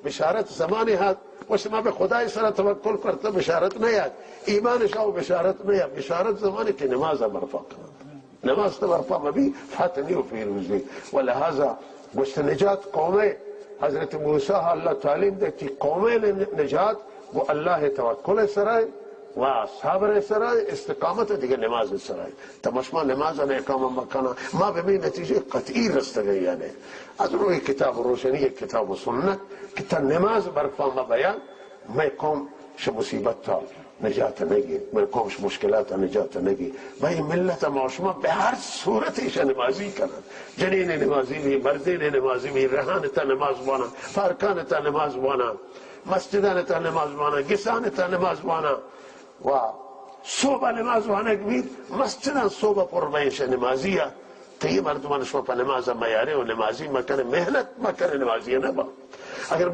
بشارت زمانے ہات، گوشت ما بہ خدائے سرا توکل کرتہ، بشارت نہ یات، ایمان شاو بشارت نہ یات، بشارت زمانے کہ نماز برپا کنت۔ نماز تو برپا مبی، فاتنی و پیروزی۔ و لہذا گوشت نجات قومے، حضرت موسی اللہ تعلیم دے کہ قومے نجات گو اللہ توکل سرائے و صبر سرائے، استقامت دیگہ نماز سرائے۔ تا مشما نماز نے اقامہ مکنا، ما بہ می نتیجہ قطعی رستگے یعنی۔ از روی کتاب روشنی کتاب و سنت کہ تا نماز برپا مبیا، مئے قوم شہ مصیبت تا نجات نگی، مئے قوم شہ مشکلات نجات نگی۔ بھئی ملت ما شما بہ ہر صورت شہ نمازی کنن۔ جنین نمازی بی، مردین نمازی بی، رہان تا نماز وانا، پارکان تا نماز وانا، مسجدان تا نماز وانا، گسان تا نماز وانا۔ و صوبہ نماز وانگ بیت، مسجدان صوبہ پر بین شہ نمازی ء۔ تئی مردمان شما پہ نماز میارے و نمازی مکنے، محنت مکنے، نمازی نبا۔ اگر